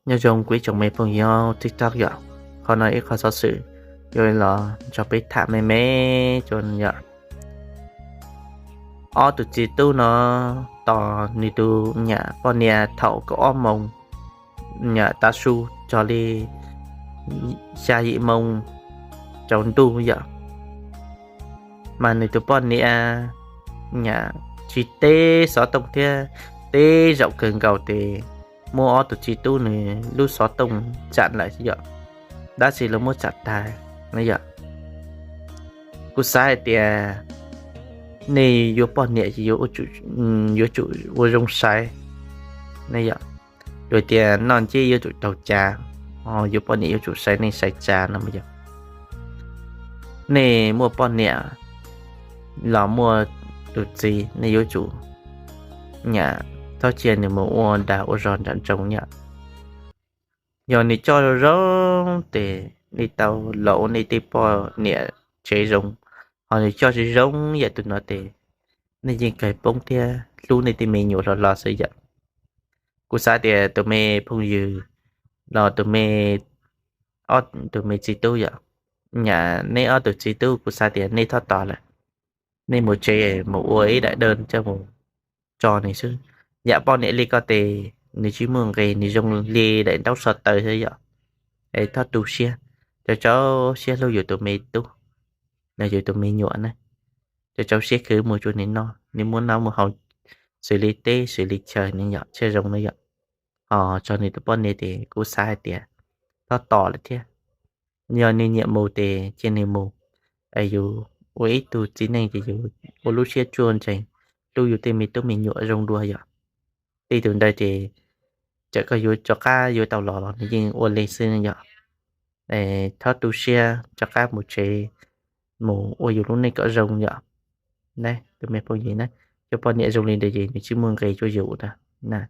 Nyob zoo kuv ib tsoom me phooj ywg TikTok yom, qhov no ib qho xov xwm yuav los nrog peb tham me me yom. Ob tus txiv tub no tos nws tus nyam poj niam thaum kaum ob moos nyam tav su txog li xya yim moos tsaus ntuj yom, mas nws tus poj niam nyam tsis teb xov tooj thiab, teb zaum kawg nkaus tes muab ob tus txiv tub nws lub xov tooj tsam lawm yom, tab sis los muab tsam tag no yom. Kuv xav hais tias nej yuav poj niam yuav tsum ua zoo saib ne yom. Luag tias noj nceb yuav tsum taug cav, yuav poj niam yuav tsum saib neej saib tsav no yom. Nej muaj poj niam los muaj tus txiv, nej yuav tsum nyam txhob cia nws mus ua dag ua zog nram nroog yom. Yog nws coj zoo zoo tes nej tau los ua nej tej poj niam tsev zoo, ho nws coj tsis zoo yam tus no tes nej yeej kawg poob thiab hlub nej tej me nyuam hlo hlo xwb yom. Kuv xav tias tus me phooj ywg los tus me, ob tus me txiv tub yom, nyam neb ob tus txiv tub kuv xav tias nej thoj tos lawm, nej mus tsev mus ua ib daim dej coj mus tso nws xwb. Yam poj niam li koj tes nws tsis muaj nqis, nws zoo li daim ntaub so taw xwb yom. Es thoj tu siab, rau rau siab hlub yus tus me tub los yus tus me nyuam na, rau rau siab khwv mus rua nws noj, nws muaj noj muaj haus, xws li teb xws li chaw nws yom, chaw zoo na yom. Ho txog nws tus poj niam tes kuv xav hais tias thoj tos lawm thiab. Yog nws nyiam mus tes cia nws mus, es yus ua ib tug txiv neej ces yus ua lub siab tsuaj ntseeg, hlub yus tej me tub me nyuam zoo dua yom. Tej tus ntawd ces txawm koj yuav rov qab yuav tau los los nws yeej ua li xwb yom. Thov tu siab rov qab mus tsev, mus ua yus lub neej kom zoo yom. Tus me phooj ywg na, cov poj niam zoo li ntawd ces nws tsis muaj nqis rau yus na.